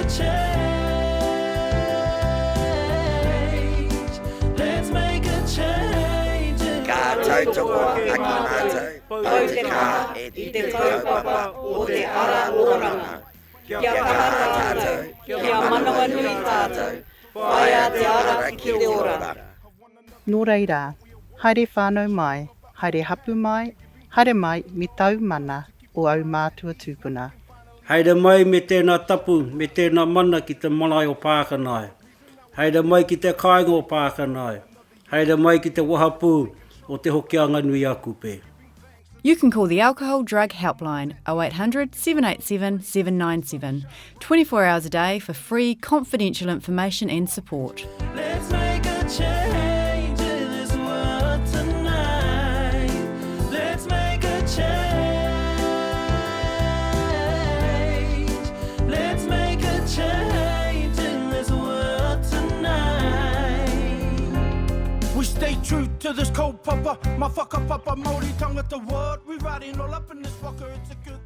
change. Let's make a change in Ka tautoko aki mātou, pau te kaha i te kaupapa o te ara oranga. Kia kaha tātou, kia manawanui tātou, whaia te ara ki te ora. Nō reira, haere whānau mai, haere hapu mai, haere mai me tau mana o au mātua tūpuna. Haere mai me tēnā tapu, me tēnā mana ki te marae o Pākanae. Haere mai ki te kāinga o Pākanae. Haere mai ki te wahapū o Te Hokianga-nui-a-Kupe. You can call the Alcohol Drug Helpline 0800 787 797 24 hours a day for free confidential information and support. Let's make a change in this world tonight. Let's make a change. Let's make a change in this world tonight. We stay true to this kaupapa, my whakapapa Māori tangata world. We riding all up in this waka, it's a good.